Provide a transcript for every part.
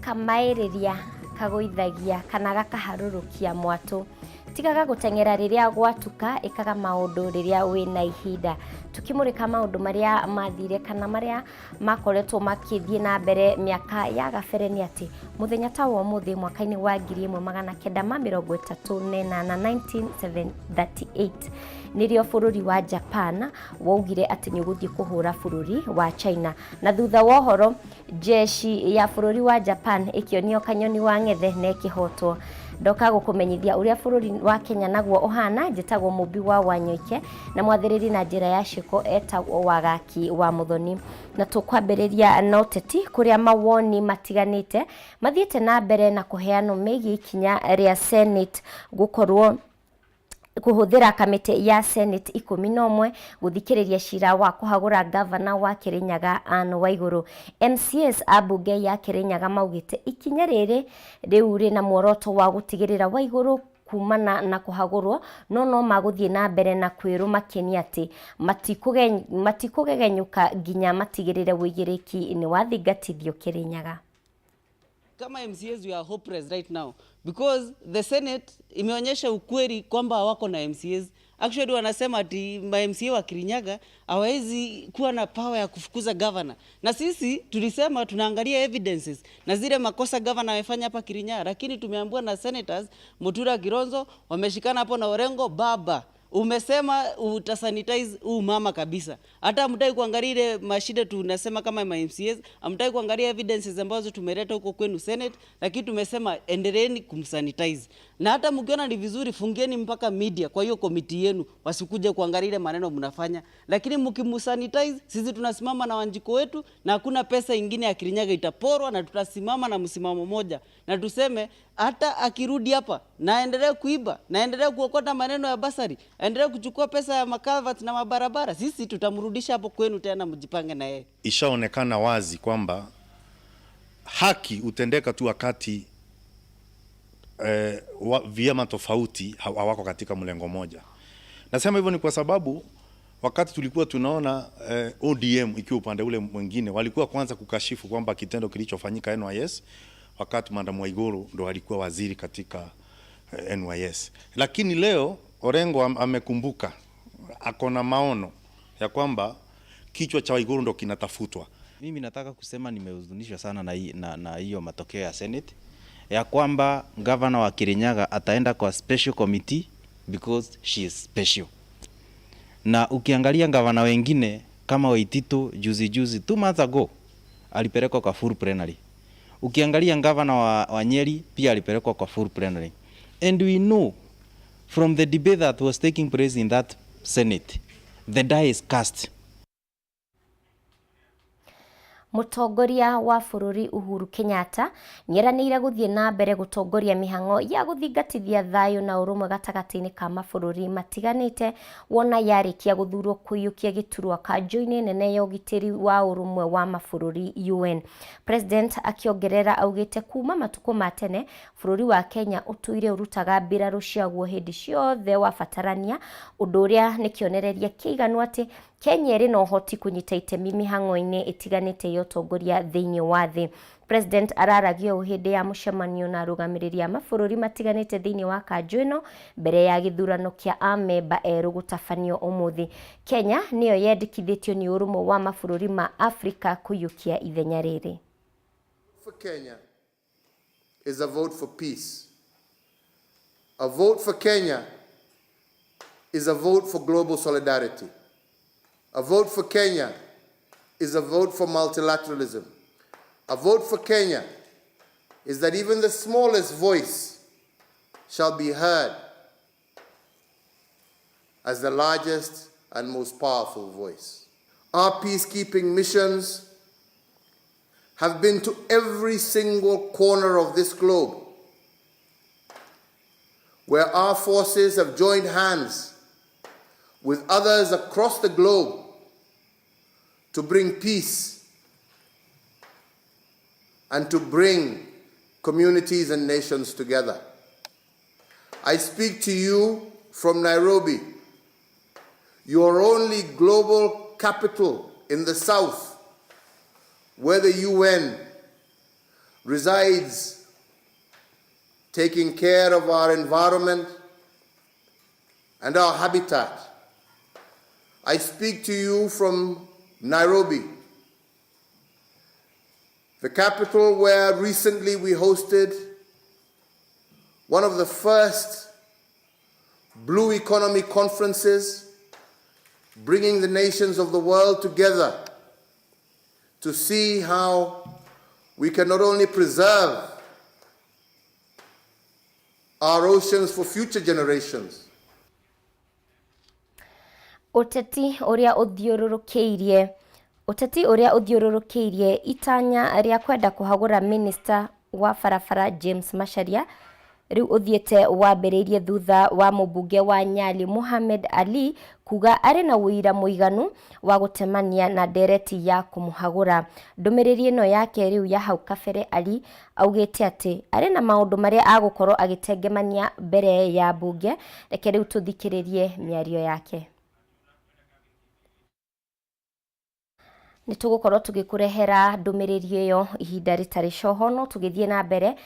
Kamaĩrĩria kagũithagia kana gakaharũrũkia mwatũ. Tigaga gũteng'era rĩrĩa gwatuka, ĩkaga maũndũ rĩrĩa wĩna ihinda. Tũkĩmũrĩka maũndũ marĩa mathire kana marĩa makoretwo makĩthiĩ na mbere mĩaka ya gabere nĩ atĩ mũthenya ta wa ũmũthĩ mwaka-inĩ wa 1938, 1938, nĩrĩo bũrũri wa Japan waugire atĩ nĩ ũgũthiĩ kũhũra bũrũri wa China, na thutha wa ũhoro jeshi ya bũrũri wa Japan ĩkĩonio kanyoni wa ng'ethe na ĩkĩhotwo. Ndoka gũkũmenyithia ũrĩa bũrũri wa Kenya naguo ũhana. Njĩtagwo Mũmbi wa Wanyoike na mwathĩrĩri na njĩra ya ciĩko etagwo Wagaki wa Mũthoni, na tũkwambĩrĩria na ũteti kũrĩa mawoni matiganĩte mathiĩte na mbere na kũheanwo megiĩ ikinya rĩa Senate gũkorwo kũhũthĩra kamĩtĩ ya Senate 11 gũthikĩrĩria cira wa kũhagũra ngavana wa Kĩrĩnyaga Anne Waigũrũ. MCAs a mbunge ya Kĩrĩnyaga maugĩte ikinya rĩrĩ rĩu rĩna muoroto wa gũtigĩrĩra Waigũrũ kumana na kũhagũrwo, no no magũthiĩ na mbere na kwĩrũma kĩni atĩ matikũgegenyũka nginya matigĩrĩre ũigĩrĩki nĩ wathingatithio Kĩrĩnyaga. Kama MCAs, we are hopeless right now because the Senate imeonyesha ukweli kwamba hawako na MCAs. Actually, wanasema ati ma MCA wa Kirinyaga hawawezi kuwa na power ya kufukuza governor. Na sisi tulisema tunaangalia evidences na zile makosa governor amefanya hapa Kirinyaga, lakini tumeambiwa na senators Muturi, Kilonzo wameshikana hapo na Orengo, baba umesema utasanitize huu mama kabisa. Hata hamtaki kuangalia ile mashida tunasema kama ma MCAs, hamtaki kuangalia evidences ambazo tumeleta huko kwenu Senate, lakini tumesema endeleeni kumsanitize. Na hata mkiona ni vizuri, fungieni mpaka media kwa hiyo committee yenu, wasikuje kuangalia ile maneno mnafanya. Lakini mkimsanitize, sisi tunasimama na Wanjiku wetu na hakuna pesa ingine ya Kirinyaga itaporwa, na tutasimama na msimamo moja na tuseme hata akirudi hapa na aendelee kuiba na aendelee kuokota maneno ya bursary, aendelee kuchukua pesa ya maculverts na mabarabara, sisi tutamrudisha hapo kwenu tena, mjipange na yeye. Ishaonekana wazi kwamba haki hutendeka tu wakati vyama tofauti hawako katika mlengo moja. Nasema hivyo ni kwa sababu wakati tulikuwa tunaona ODM ikiwa upande ule mwingine, walikuwa kwanza kukashifu kwamba kitendo kilichofanyika NYS wakati Madam Waiguru ndo alikuwa waziri katika NYS. Lakini leo Orengo amekumbuka, ako na maono ya kwamba kichwa cha Waiguru ndo kinatafutwa. Mimi nataka kusema nimehuzunishwa sana na hiyo matokeo ya Senate ya kwamba governor wa Kirinyaga ataenda kwa special committee because she is special. Na ukiangalia gavana wengine kama Waititu juzi juzi 2 months ago alipelekwa kwa full plenary. Ukiangalia gavana wa Nyeri pia alipelekwa kwa full plenary. And we know from the debate that was taking place in that Senate, the die is cast. Mũtongoria wa bũrũri Uhuru Kenyatta nĩeranĩire gũthiĩ na mbere gũtongoria mĩhang'o ya gũthingatithia thayũ na ũrũmwe gatagatĩ-inĩ ka mabũrũri matiganĩte wona yarĩkia gũthurwo kũiyũkia gĩturwa kanjũ-inĩ nene ya ũgitĩri wa ũrũmwe wa mabũrũri UN. President akĩongerera augĩte kuma matukũ ma tene bũrũri wa Kenya ũtũire ũrutaga mbirarũ ciaguo hĩndĩ ciothe wabatarania, ũndũ ũrĩa nĩ kĩonereria kĩiganu atĩ Kenya ĩrĩ na ũhoti kũnyita itemi mĩhang'o-inĩ ĩtiganĩte ya ũtongoria thĩinĩ wa thĩ. President araragia ũũ hĩndĩ ya mũcemanio na arũgamĩrĩri a mabũrũri matiganĩte thĩinĩ wa kanjũ ĩno mbere ya gĩthurano kĩa amemba erũ gũtabanio ũmũthĩ. Kenya nĩyo yendekithĩtio nĩ ũrũmwe wa mabũrũri ma Afrika kũiyũkia ithenya rĩrĩ. For Kenya is a vote for peace. A vote for Kenya is a vote for global solidarity. A vote for Kenya is a vote for multilateralism. A vote for Kenya is that even the smallest voice shall be heard as the largest and most powerful voice. Our peacekeeping missions have been to every single corner of this globe, where our forces have joined hands with others across the globe to bring peace and to bring communities and nations together. I speak to you from Nairobi, your only global capital in the South, where the UN resides, taking care of our environment and our habitat. I speak to you from Nairobi, the capital where recently we hosted one of the first Blue Economy conferences, bringing the nations of the world together to see how we can not only preserve our oceans for future generations. Ũteti ũrĩa ũthiũrũrũkĩirie itanya rĩa kwenda kũhagũra minista wa barabara James Macharia rĩu ũthiĩte wambĩrĩirie thutha wa mũmbunge wa Nyali Mohamed Ali kuga arĩ na ũira mũiganu wa gũtemania na ndereti ya kũmũhagũra. Ndũmĩrĩri ĩno yake rĩu ya hau kabere Ali augĩte atĩ arĩ na maũndũ marĩa agũkorwo agĩtengemania mbere ya mbunge. Reke rĩu tũthikĩrĩrie mĩario yake. Nĩ tũgũkorwo tũgĩkũrehera ndũmĩrĩri ĩyo ihinda rĩtarĩ coho. No tũgĩthiĩ na mbere,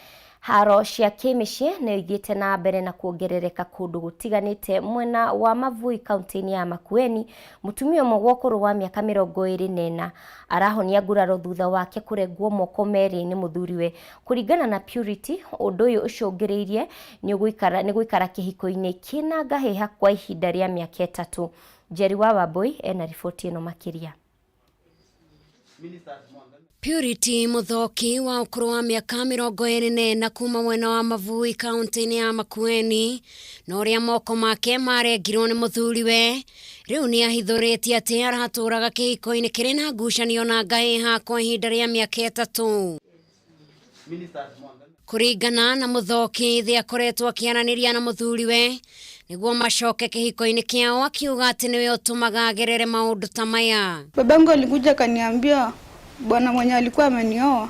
haro cia kĩmĩciĩ nĩ ithiĩte na mbere na kuongerereka kũndũ gũtiganĩte mwena wa Mavui kaunti-inĩ ya Makueni. Mũtumia ũmwe wa ũkũrũ wa mĩaka 24 arahonia nguraro thutha wake kũrengwo moko merĩ nĩ mũthuriwe. Kũringana na Purity, ũndũ ũyũ ũcũngĩrĩirie nĩ gũikara kĩhiko-inĩ kĩna ngahĩha kwa ihinda rĩa mĩaka 3. Njeri wa Wambui ena riboti ĩno makĩria. Purity Muthoki wa ũkũrũ wa mĩaka 24 kuma mwena wa Mavui kaunti-inĩ ya Makueni na ũrĩa moko make marengirwo nĩ mũthuriwe rĩu nĩ ahithũrĩtie atĩ aratũraga kĩhiko-inĩ kĩrĩ na ngucanio na ngahĩha kwa ihinda rĩa mĩaka 3. Kũringana na Muthoki, thĩ akoretwo akĩaranĩria na mũthuriwe nĩguo macoke kĩhiko-inĩ kĩao, akiuga atĩ nĩwe ũtũmaga agerere maũndũ ta maya. Babangu alikuja akaniambia bwana mwenye alikuwa amenioa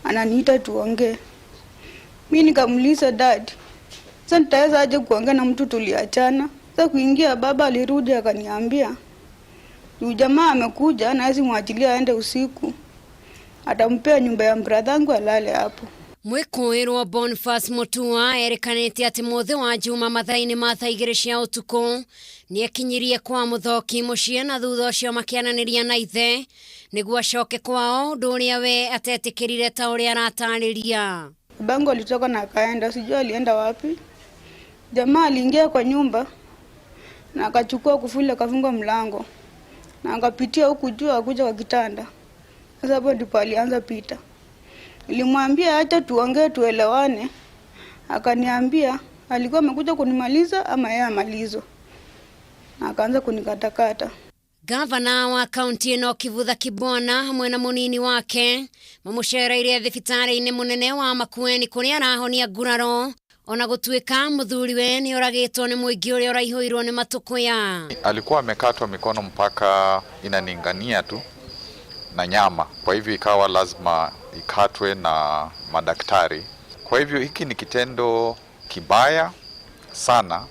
ananiita tuongee. Mimi nikamuuliza dad, sasa nitaweza aje kuongea na mtu tuliachana? Sasa kuingia baba alirudi akaniambia huyu jamaa amekuja na hawezi mwachilia aende usiku, atampea nyumba ya bradhangu alale hapo. Mwĩkũĩrwo Boniface Mutua erĩkanĩte atĩ mũthĩ wa Juma mathaa-inĩ ma thaa 2 cia ũtukũ nĩekinyirie kwa Muthoki mũciĩ na thutha ũcio makĩaranĩria na ithe nĩguo acoke kwao, ũndũ ũrĩa we atetĩkĩrire ta ũrĩa aratarĩria. Babangu alitoka na akaenda, sijui alienda wapi. Jamaa aliingia kwa nyumba na akachukua kufuli akafunga mlango na akapitia huku juu akakuja kwa kitanda. Sasa hapo ndipo alianza pita. Nilimwambia acha tuongee tuelewane, akaniambia alikuwa amekuja kunimaliza ama yeye amalizo, na akaanza kunikatakata. Gavana wa kaunti ĩno Kivutha Kibwana hamwe na mũnini wake mamũcereire thibitarĩ-inĩ mũnene wa Makueni kũrĩa arahonia nguraro ona gũtuĩka mũthuriwe nĩ oragĩtwo nĩ mũingĩ ũrĩa ũraihũirwo nĩ matũkũya. Alikuwa amekatwa mikono mpaka inaningania tu na nyama, kwa hivyo ikawa lazima ikatwe na madaktari. Kwa hivyo hiki ni kitendo kibaya sana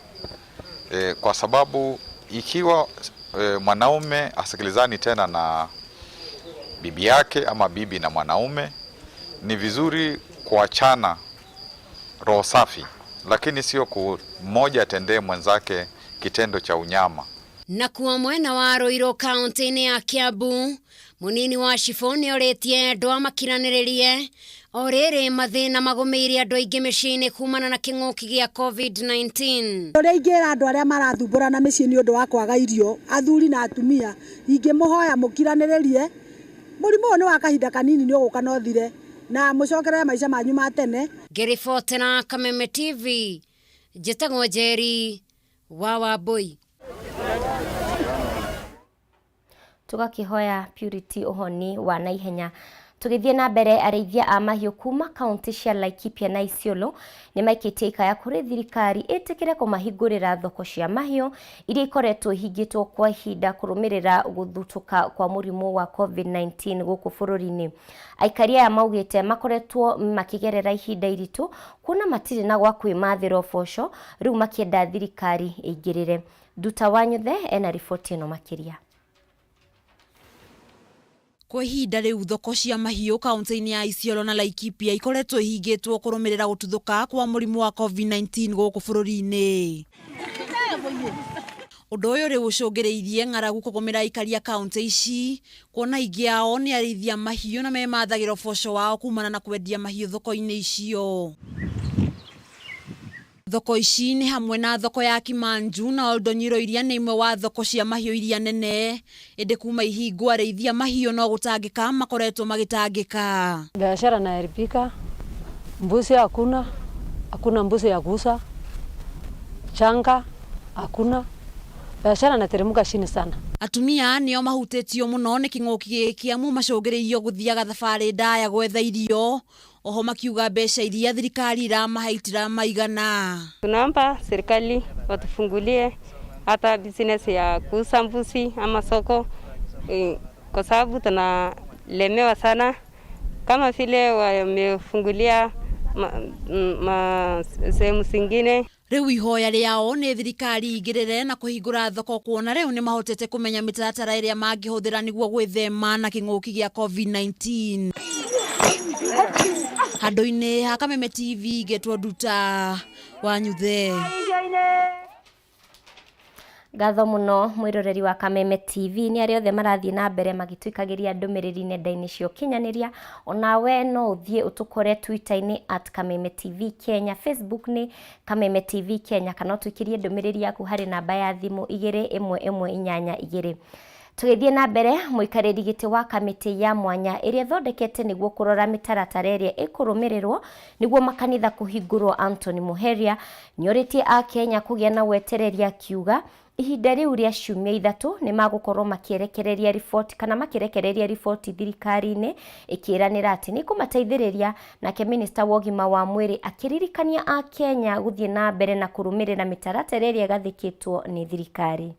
kwa sababu ikiwa mwanaume asikilizani tena na bibi yake ama bibi na mwanaume, ni vizuri kuachana roho safi, lakini sio mmoja atendee mwenzake kitendo cha unyama. Na kuwa mwena wa Ruiru kaunti-inĩ ya Kiambu, mũnini wa cibũ nĩorĩtie andũ makiranĩrĩrie o rĩrĩ mathĩna magũmĩire andũ aingĩ mĩciĩ-inĩ kumana na kĩng'ũki gĩa COVID-19. Ũrĩa ingĩra andũ arĩa marathumbũrana mĩciĩ nĩ ũndũ wa kwaga irio, athuri na atumia, ingĩmũhoya mũkiranĩrĩrie, mũrimũ ũyũ nĩ wa kahinda kanini, nĩ ũgũka na ũthire, na mũcokerere maica manyu ma tene. Ngĩribotera Kameme TV, njĩtagwo Njeri wa Wambui. Tũgakĩhoya Purity ũhoni wa naihenya. Tũgĩthiĩ na mbere, arĩithia a mahiũ kuma kaunti cia Laikipia na Isiolo nĩ maikĩtie ikaya kũrĩ thirikari ĩtĩkĩre kũmahingũrĩra thoko cia mahiũ iria ikoretwo ihingĩtwo kwa ihinda kũrũmĩrĩra gũthutũka kwa mũrimũ wa COVID-19 gũkũ bũrũri-inĩ. Aikari aya maugĩte makoretwo makĩgerera ihinda iritũ kuona matirĩ na gwa kwĩmathĩra ũboco, rĩu makĩenda thirikari ĩingĩrĩre. Nduta Wanyuthe ena riboti ĩno makĩria. Kwa ihinda rĩu thoko cia mahiũ kaunti-inĩ ya Isiolo na Laikipia ikoretwo ihingĩtwo kũrũmĩrĩra gũtuthũka kwa mũrimũ wa COVID-19 gũkũ bũrũri-inĩ. Ũndũ ũyũ rĩu ũcũngĩrĩirie ng'aragu kũgũmĩra aikari a kaunti ici, kuona aingĩ ao nĩ arĩithia mahiũ na memathagĩra ũboco wao kumana na kwendia mahiũ thoko-inĩ icio. Thoko ici nĩ hamwe na thoko ya Kimanju na Oldonyiro iria nĩ imwe wa thoko cia mahiũ iria nene, ĩndĩ kuma ihingwo arĩithia mahiũ no gũtangĩka makoretwo magĩtangĩka. Biashara inaharibika, mbuzi hakuna, hakuna mbuzi ya kuuza, changa hakuna, biashara inateremka chini sana. Atumia nĩo mahutĩtio mũno nĩ kĩng'ũki gĩkĩ amu macũngĩrĩirio gũthiaga thabarĩ ndaya gwetha irio, oho makiuga mbeca iria thirikari iramahe itiramaigana. Tunaomba serikali watufungulie hata business ya kuuza mbuzi ama soko kwa sababu tunalemewa sana, kama vile wamefungulia sehemu zingine. Rĩu ihoya rĩao nĩ thirikari ingĩrĩre na kũhingũra thoko kuona rĩu nĩ mahotete kũmenya mĩtaratara ĩrĩa mangĩhũthĩra nĩguo gwĩthema na kĩng'ũki gĩa COVID-19. Handũ-inĩ ha Kameme TV ngetwo Nduta Wanyuthe. Ngatho mũno mwĩroreri wa Kameme TV nĩ arĩa othe marathiĩ na mbere magĩtũikagĩria ndũmĩrĩri nenda-inĩ cia ũkinyanĩria. Onawe no ũthiĩ ũtũkore Twitter-inĩ at Kameme TV Kenya, Facebook nĩ Kameme TV Kenya, kana ũtũikĩrie ndũmĩrĩri yaku harĩ namba ya thimũ 21182. Tũgĩthiĩ na mbere, mũikarĩri gĩtĩ wa kamĩtĩ ya mwanya ĩrĩa ĩthondekete nĩguo kũrora mĩtaratara ĩrĩa ĩkũrũmĩrĩrwo nĩguo makanitha kũhingũrwo Anthony Muheria nĩorĩtie akenya kũgĩa na wetereri, akiuga ihinda rĩu rĩa ciumia 3 nĩ magũkorwo makĩrekereria riboti kana makĩrekereria riboti thirikari-inĩ ĩkĩranĩra atĩ nĩ kũmateithĩrĩria. Nake minista wa ũgima wa mwĩrĩ akĩririkania akenya gũthiĩ na mbere na kũrũmĩrĩra mĩtaratara ĩrĩa ĩgathĩkĩtwo nĩ thirikari.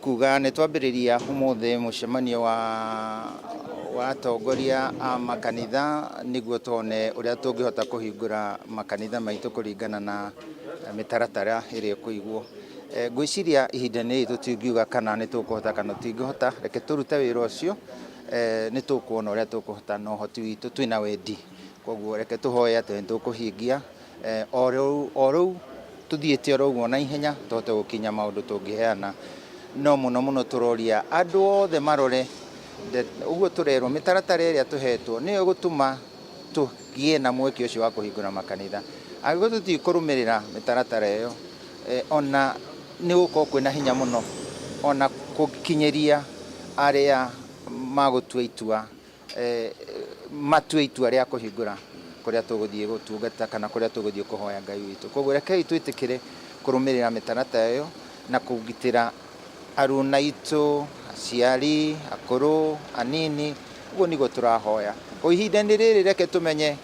Kuga nĩ twambĩrĩria ũmũthĩ mũcemanio wa atongoria a makanitha nĩguo tuone ũrĩa tũngĩhota kũhingũra makanitha maitũ kũringana na mĩtaratara ĩrĩa ĩkũigwo. Ngwĩciria ihinda-inĩ rĩrĩ tũtingiuga kana nĩ tũkũhota kana tũtingĩhota, reke tũrute wĩra ũcio, nĩ tũkuona ũrĩa tũkũhota na ũhoti witũ, twĩna wendi, koguo reke tũhoye atĩ nĩ tũkũhingia o rĩu tũthiĩte oro ũguo na ihenya tũhote gũkinya maũndũ tũngĩheana. No mũno mũno tũroria andũ othe marore ũguo tũrerwo mĩtaratara ĩrĩa tũhetwo nĩyo ĩgũtũma tũgĩe na mweke ũcio wa kũhingũra makanitha. Angĩkorwo tũtikũrũmĩrĩra mĩtaratara ĩyo, ona nĩ gũkorwo kwĩna hinya mũno ona gũkinyĩria arĩa magũtua itua, matue itua rĩa kũhingũra kũrĩa tũgũthiĩ gũtungata kana kũrĩa tũgũthiĩ kũhoya Ngai witũ. Koguo rekei twĩtĩkĩre kũrũmĩrĩra mĩtaratara ĩyo na kũgitĩra aruna aitũ, aciari, akũrũ, anini, ũguo nĩguo tũrahoya. O ihinda-inĩ rĩrĩ reke tũmenye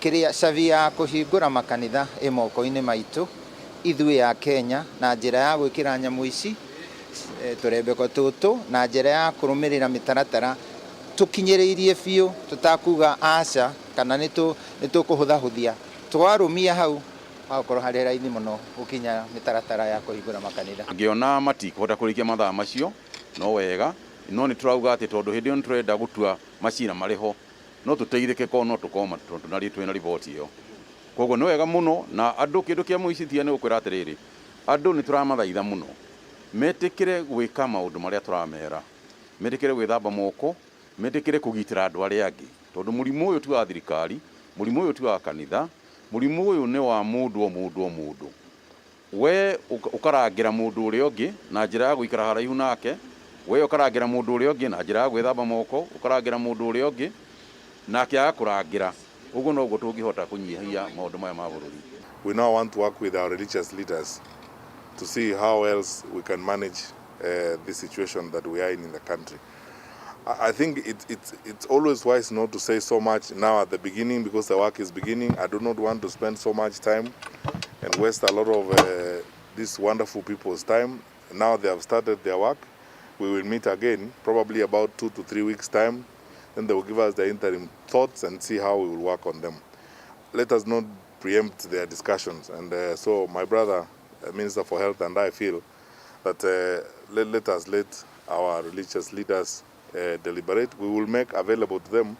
kĩrĩa cabi ya kũhingũra makanitha ĩ moko-inĩ maitũ ithuĩ ya Kenya, na njĩra ya gwĩkĩra nyamũ ici tũrembeko tũtũ, na njĩra ya kũrũmĩrĩra mĩtaratara tũkinyĩrĩirie biũ, tũtakuga aca kana nĩ tũkũhũthahũthia. Twarũmia hau hagakorwo harĩ raithi mũno gũkinya mĩtaratara ya kũhingũra makanitha. Ngĩona matikũhota kũrĩkia mathaa macio no wega, no nĩ tũrauga atĩ tondũ hĩndĩ ĩyo nĩ tũrenda gũtua macira marĩ ho, no tũteithĩke korwo no tũkorwo tondũ narĩ twĩna riboti ĩyo. Koguo nĩ wega mũno na andũ kĩndũ kĩa mũici nĩ gũkwĩra atĩrĩrĩ, andũ nĩ tũramathaitha mũno metĩkĩre gwĩka maũndũ marĩa tũramera, metĩkĩre gwĩthamba moko, metĩkĩre kũgitĩra andũ arĩa angĩ, tondũ mũrimũ ũyũ ti wa thirikari, mũrimũ ũyũ ti wa kanitha, mũrimũ ũyũ nĩ wa mũndũ o mũndũ o mũndũ. We ũkarangĩra mũndũ ũrĩa ũngĩ na njĩra ya gũikara haraihu nake, we ũkarangĩra mũndũ ũrĩa ũngĩ na njĩra ya gwĩthamba moko, ũkarangĩra mũndũ ũrĩa ũngĩ nake agakũrangĩra. Ũguo noguo tũngĩhota kũnyihia maũndũ maya ma bũrũri. We now want to work with our religious leaders to see how else we can manage this situation that we are in the country. I think it's always wise not to say so much now at the beginning because the work is beginning. I do not want to spend so much time and waste a lot of these wonderful people's time. Now they have started their work. We will meet again probably about 2 to 3 weeks' time. Then they will give us the interim thoughts and see how we will work on them. Let us not preempt their discussions. And so my brother, Minister for Health, and I feel that let us let our religious leaders deliberate. We will make available to them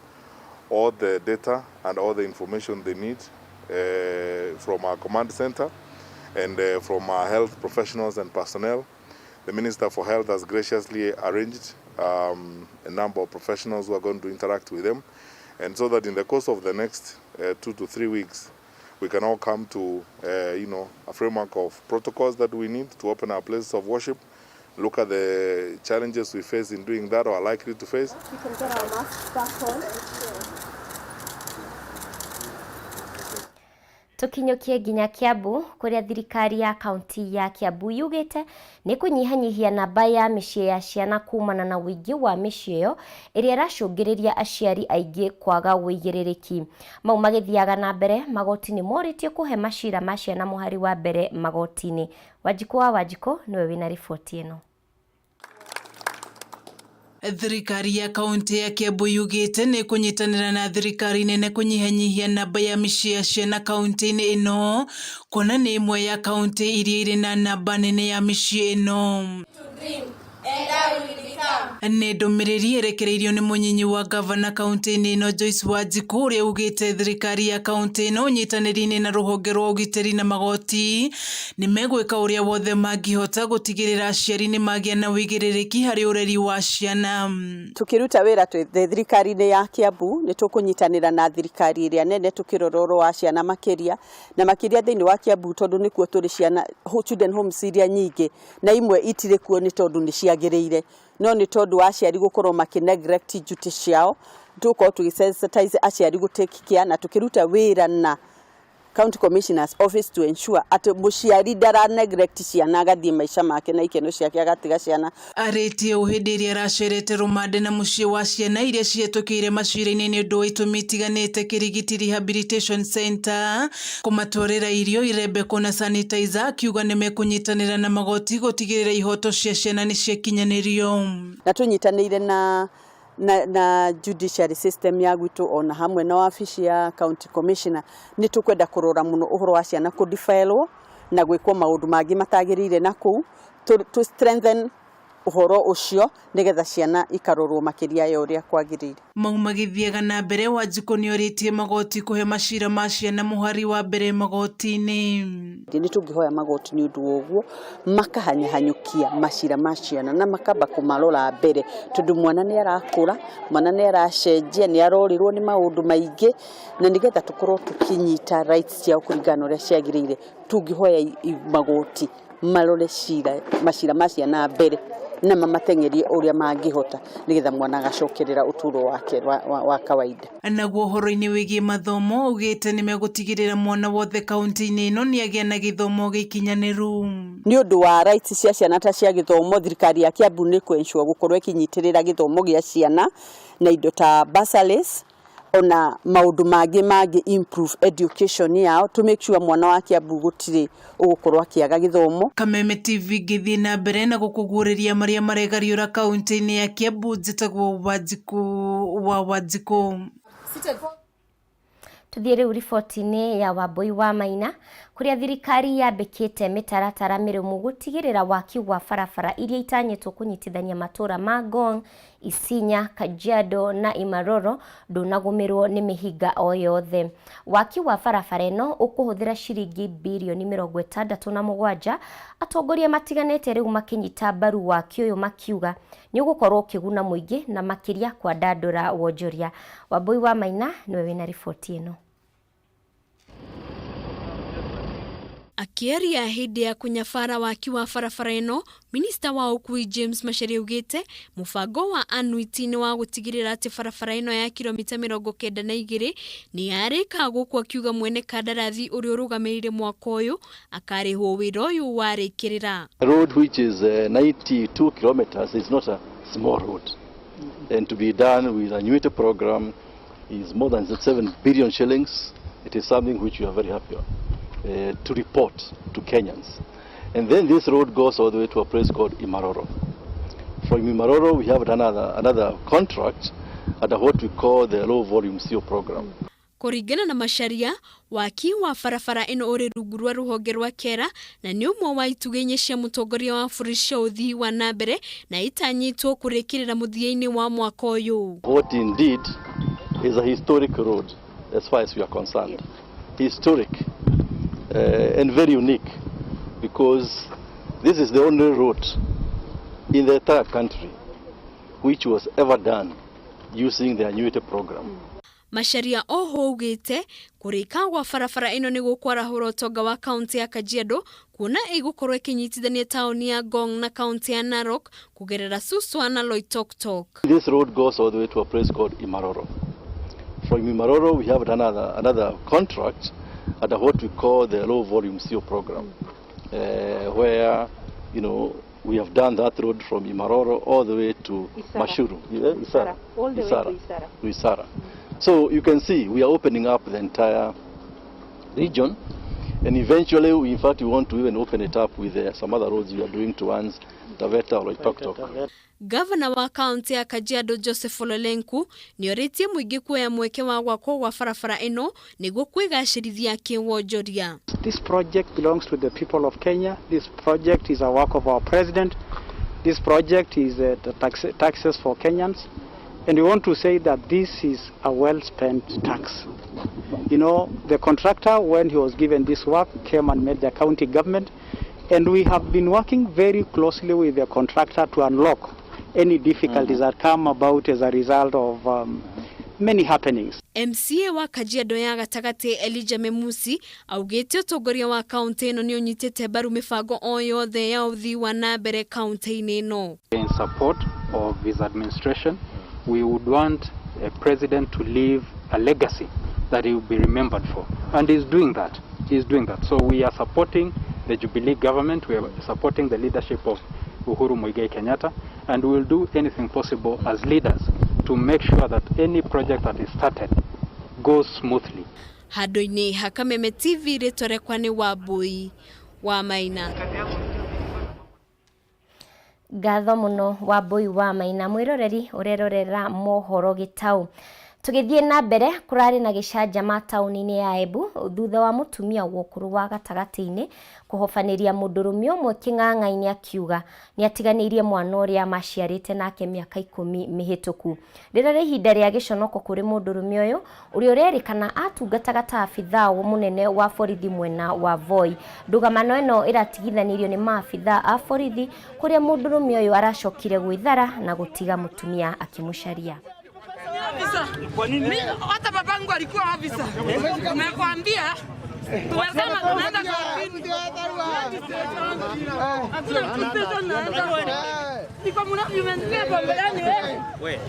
all the data and all the information they need from our command center and from our health professionals and personnel. The Minister for Health has graciously arranged a number of professionals who are going to interact with them, and so that in the course of the next 2 to 3 weeks, we can all come to a framework of protocols that we need to open our places of worship, look at the challenges we face in doing that or are likely to face. We can get our masks back on. Tukinyukie nginya Kiambu kuria thirikari ya kaunti ya Kiambu yugite ni kunyihanyihia namba ya mĩciĩ ya ciana kumana na ũingĩ wa mĩciĩ ĩyo ĩrĩa ĩracũngĩrĩria aciari aingĩ kwaga ũigĩrĩrĩki. Mau magĩthiaga na mbere magoti nĩ morĩtio kũhe macira ma ciana mũhari wa mbere magoti-inĩ. Wanjikũ wa Wanjikũ nĩwe wĩna riboti ĩno. Thirikari ya kaunti ya Kiambu yugite ni kunyitanira na thirikari nene kunyihanyihia namba ya mĩciĩ ya ciana kaunti-inĩ ĩno kuona nĩ ĩmwe ya kaunti iria irĩ na namba nene ya mĩciĩ ĩno. Nĩ ndũmĩrĩri ĩrekereirio nĩ mũnyinyi wa gavana kaunti-inĩ ĩno Joyce Wanjikũ ũrĩa ugĩte thirikari ya kaunti ĩno ũnyitanĩri-inĩ na rũhonge rwa ũgitĩri na magoti nĩ megwĩka ũrĩa wothe mangĩhota gũtigĩrĩra aciari nĩ magĩa na ũigĩrĩrĩki harĩ ũreri wa ciana. Tukĩruta wĩra twĩ thirikari-inĩ ya Kiambu nĩ tũkũnyitanĩra na thirikari ĩrĩa nene tũkĩrora ũhoro wa ciana makĩria na makĩria thĩinĩ wa Kiambu tondũ nĩkuo tũrĩ ciana children homes iria nyingĩ na imwe itirĩ kuo nĩ tondũ nĩ ciagĩrĩire no nĩ tondũ wa aciari gũkorwo makĩ neglect duty ciao. Tũgũkorwo tũgĩ sensitize aciari gũ take care na tũkĩruta wĩra na county commissioner's office to ensure atĩ mũciari ndara neglect ciana agathiĩ maica make na ikeno ciake agatiga ciana. Arĩtie ũũ hĩndĩ ĩrĩa aracerete rũmande na mũciĩ wa ciana iria cihetũkĩire macira-inĩ nĩ ũndũ wa itũmi itiganĩte Kĩrigiti Rehabilitation Center kũmatwarĩra irio irembeko na sanitizer akiuga nĩ mekũnyitanĩra na magoti gũtigĩrĩra ihoto cia ciana nĩ ciakinyanĩrio. Na tũnyitanĩire na judiciary system ya gwitũ ona hamwe na wabici ya county commissioner nĩ tũkwenda kũrora mũno ũhoro wa ciana kũdifailwo na gwĩkwo maũndũ mangĩ matagĩrĩire na kũu to strengthen ũhoro ũcio nĩgetha ciana ikarorwo makĩria ya ũrĩa kwagĩrĩire. Mau magĩthiaga na mbere Wanjikũ nĩorĩtie magoti kũhe macira ma ciana mũhari wa mbere magoti-inĩ. Nĩ tũngĩhoya magoti nĩ ũndũ wa ũguo makahanyahanyũkia macira ma ciana na makamba kũmarora mbere tondũ mwana nĩ arakũra, mwana nĩ aracenjia, nĩ arorĩrwo nĩ maũndũ maingĩ na nĩgetha tũkorwo tũkĩnyita rights ciao kũringana na ũrĩa ciagĩrĩire tũngĩhoya magoti marore macira ma ciana mbere na mamateng'erie ũrĩa mangĩhota nĩgetha mwana agacokerera ũtũũro wake wa kawaida. Naguo ũhoro-inĩ wĩgiĩ mathomo augĩte nĩmegũtigĩrĩra mwana wothe kaunti-inĩ ĩno nĩagĩa na gĩthomo gĩkinyanĩru. Nĩ ũndũ wa rights cia ciana ta cia gĩthomo thirikari ya Kiambu nĩ kũ ensure gũkorwo ĩkĩnyitĩrĩra gĩthomo gĩa ciana na indo ta bursaries ona maũndũ mangĩ mangĩ improve education yao to make sure mwana wa Kiambu gũtirĩ ũgũkorwo akĩaga gĩthomo. Kameme TV ngĩthiĩ na mbere na gũkũguũrĩria marĩa maregariũra kaunti-inĩ ya Kiambu njĩtagwo Wanjikũ wa Wanjikũ. Tuthiĩ rĩu riboti-inĩ ya Wambui wa Maina kũrĩa thirikari yambĩkĩte mĩtaratara mĩrũmu gũtigĩrĩra waki wa barabara iria itanyĩtwo kũnyitithania matũra ma Ngong, Isinya, Kajiado na Imaroro ndũnagũmĩrwo nĩ mĩhĩnga o yothe. Waki wa barabara ĩno ũkũhũthĩra ciringi birioni 67. Atongoria matiganĩte rĩu makĩnyita mbaru waki ũyũ makiuga nĩ ũgũkorwo ũkĩguna mũingĩ na makĩria kwandandũra wonjoria. Wambui wa Maina nĩwe wĩna riboti ĩno. Akĩaria hĩndĩ ya kũnyabara waki wa barabara ĩno, minista wa ũkui James Macharia augĩte mũbango wa Annuity nĩ wa gũtigĩrĩra atĩ barabara ĩno ya kilomita 92 nĩ yarĩka gũkũ akiuga mwene kandarathi ũrĩa ũrũgamĩrĩire mwaka ũyũ akarĩhwo wĩra ũyũ warĩkĩrĩra. A road which is 92 kilometers is not a small road. and to be done with annuity program is more than 7 billion shillings. It is something which we are very happy on, to report to Kenyans. And then this road goes all the way to a place called Imaroro. From Imaroro, we have another contract at what we call the low volume CO program. Kũringana na Macharia, waki wa barabara ĩno ũrĩ rungu rwa rũhonge rwa KeRRA na nĩ ũmwe wa itugĩ inya cia mũtongoria wa bũrũri cia ũthii wa na mbere na itanyĩtwo kũrĩkĩrĩra mũthia-inĩ wa mwaka ũyũ. What indeed is a historic road as far as we are concerned. Historic and very unique because this is the only road in the entire country which was ever done using the annuity program. Macharia oho augĩte kũrĩka gwa barabara ĩno nĩ gũkwarahũra ũtonga wa kaunti ya Kajiado kuona ĩgũkorwo ĩkĩnyitithania taũni ya Ngong na kaunti ya Narok kũgerera Suswa na Loitoktok. This road goes all the way to a place called Imaroro. From Imaroro, we have another contract at what we call the low volume CO program, where we have done that road from Imaroro all the way to Isara. Mashuru. Yeah, Isara. All the way Isara. to Isara. To Isara. So you can see we are opening up the entire region, and eventually, in fact, we want to even open it up with some other roads we are doing towards Taveta or Loitoktok. Gavana wa kaunti ya Kajiado Joseph Ole Lenku nĩorĩtie mũingĩ kuoya mweke wa gwakwo gwa barabara ĩno nĩguo kwĩgacĩrithia kĩwonjoria. This project belongs to the people of Kenya. This project is a work of our president. This project is the taxes for Kenyans. And we want to say that this is a well-spent tax. The contractor, when he was given this work, came and met the county government. And we have been working very closely with the contractor to unlock any difficulties that come about as a result of many happenings. MCA wa Kajiado ya gatagatĩ Elijah Memusi augĩte ũtongoria wa kaunti ĩno nĩ ũnyitĩte mbaru mĩbango o yothe ya ũthii wa na mbere kaunti-inĩ ĩno. In support of his administration, we would want a president to leave a legacy that he will be remembered for. And he's doing that. He's doing that. So we are supporting the Jubilee government, we are supporting the leadership of Uhuru Muigai Kenyatta, and we will do anything possible as leaders to make sure that any project that is started goes smoothly. Handũ-inĩ ha Kameme TV rĩtwa rĩakwa nĩ Wambui wa Maina. Ngatho mũno Wambui wa Maina. Mwĩroreri ũrerorera mohoro gĩtaũ. Tũgĩthiĩ na mbere kũrarĩ na gĩcanjama taũni-inĩ ya Embu thutha wa mũtumia wa ũkũrũ wa gatagatĩ-inĩ kũhobanĩria mũndũrũme ũmwe kĩng'ang'a-inĩ akiuga nĩatiganĩirie mwana ũrĩa maciarĩte nake mĩaka 10 mĩhĩtũku. Rĩrarĩ ihinda rĩa gĩconoko kũrĩ mũndũrũme ũyũ ũrĩa ũrerĩkana atungataga ta abithaa mũnene wa borithi mwena wa Voi. Ndũgamano ĩno ĩratigithanirio nĩ maabithaa a borithi kũrĩa mũndũrũme ũyũ aracokire gwĩthara na gũtiga mũtumia akĩmũcaria. Hata babangu alikuwa officer. Nakwambia tumesema tunaenda kotini. Hakuna station naenda. Niko mnafi umenipiga pombe gani wewe?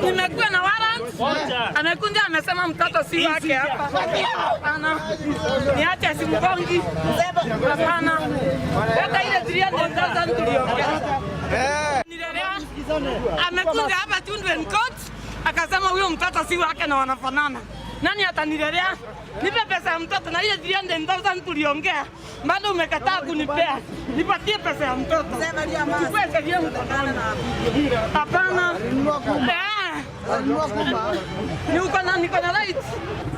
Nimekuwa na warrant. Amekuja amesema mtoto si wake hapa. Hapana. Niache simgongi. Hapana. Hata ile 300,000 tuliongea. Amekuja hapa Children Court akasema huyo mtoto si wake na wanafanana. Nani atanilelea? Nipe pesa ya mtoto na ile 300,000 tuliongea. Bado umekataa kunipea. Nipatie pesa ya mtoto. Chukua sheria mkononi. Hapana. Niko na right.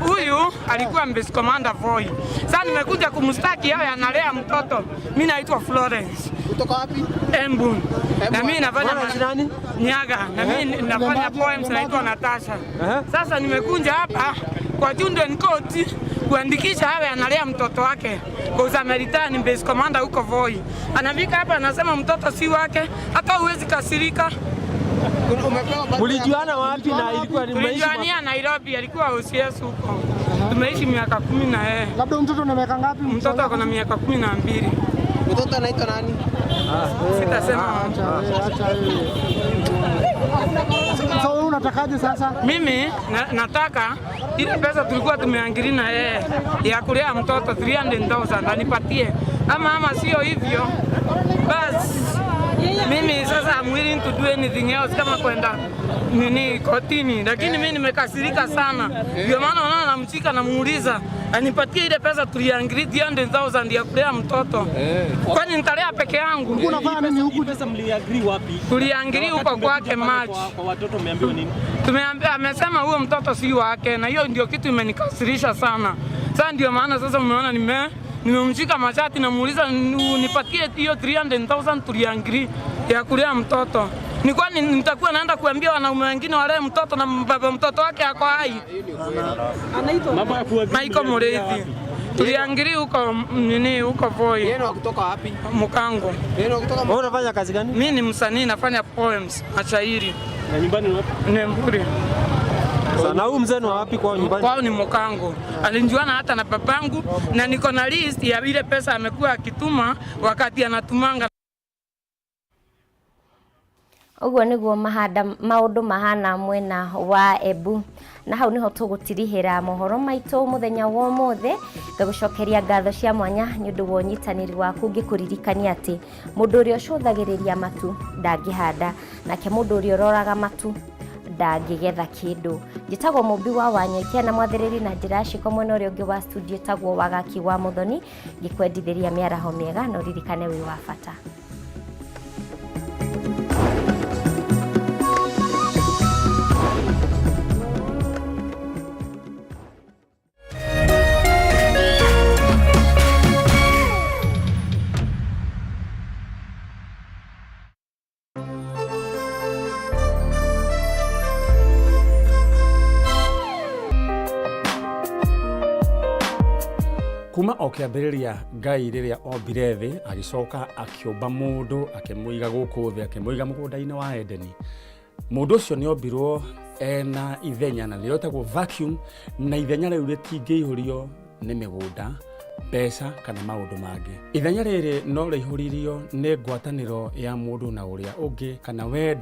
Huyu alikuwa base commander Voi. Sasa nimekuja kumstaki yeye analea mtoto. Mimi naitwa Florence. Kutoka wapi? Embu. Na mimi nafanya nani? Nyaga. Na mimi nafanya poems naitwa Natasha. Sasa nimekuja hapa kwa Children Court kuandikisha awe analea mtoto wake. Kwa Ameritani base commander huko Voi. Anafika hapa anasema mtoto si wake, hata huwezi kasirika. Mlijuana wapi na ilikuwa ni maisha? Tulijuania Nairobi, alikuwa OCS huko. Tumeishi miaka 10 na yeye. Labda mtoto una miaka ngapi? Mtoto ako na miaka 12. Mtoto anaitwa nani? Sitasema. Acha. Unatakaje sasa? Mimi nataka ile pesa tulikuwa tumeangiri na yeye ya kulea mtoto 300,000 anipatie, ama sio hivyo basi mimi sasa I'm willing to do anything else kama kwenda nini kotini, lakini mimi nimekasirika sana, ndio maana unaona namshika namuuliza anipatie ile pesa tuliangiri 300,000 ya kulea mtoto. Kwani nitalea peke yangu? Unafanya nini huku? Pesa mliagree wapi? Tuliangiri huko kwake March. Kwa watoto mmeambiwa nini? Tumeambia, amesema huyo mtoto si wake, na hiyo ndio kitu imenikasirisha sana. Sasa ndio maana sasa umeona nimemshika mashati namuuliza nipatie hiyo 300,000 tuliangiri ya kulea mtoto. Ni kwani nitakuwa naenda kuambia wanaume wengine walee mtoto na baba mtoto wake ako hai? Michael Muriithi. Tuliangiri huko nini huko Voi. Yeye ni wa kutoka wapi? Mukango. Yeye ni wa kutoka Wewe unafanya kazi gani? Mimi ni msanii nafanya poems, mashairi. Na nyumbani ni wapi? Ni Mburi. Sasa na huyu mzee ni wa wapi kwao nyumbani? Kwao ni Mukango. Alinjuana hata na babangu na niko na list ya ile pesa amekuwa akituma wakati anatumanga. Ũguo nĩguo mahanda maũndũ mahana mwena wa Embu, na hau nĩho tũgũtirihĩra mohoro maitũ mũthenya wa ũmũthĩ. Ngagũcokeria ngatho cia mwanya nĩ ũndũ wa ũnyitanĩri waku, ngĩkũririkania atĩ mũndũ ũrĩa ũcũthagĩrĩria matu ndangĩhanda, nake mũndũ ũrĩa ũroraga matu ndangĩgetha kĩndũ. Njĩtagwo Mũmbi wa Wanyaikia na mwathĩrĩri na njĩra ya ciĩko mwena ũrĩa ũngĩ wa studio ĩtagwo Wagaki wa Mũthoni, ngĩkwendithĩria mĩaraho mĩega na ũririkane wĩ wa bata. Kuma o kĩambĩrĩria Ngai rĩrĩa ombire thĩ agĩcoka akĩũmba mũndũ akĩmũiga gũkũ thĩ akĩmũiga mũgũnda-inĩ wa Edeni. Mũndũ ũcio nĩ ombirwo ena ithenya na nĩrĩo rĩtagwo vacuum, na ithenya rĩu rĩtingĩihũrio nĩ mĩgũnda, mbeca kana maũndũ mangĩ. Ithenya rĩrĩ no rĩihũririo nĩ ngwatanĩro ya mũndũ na ũrĩa ũngĩ kana wendo.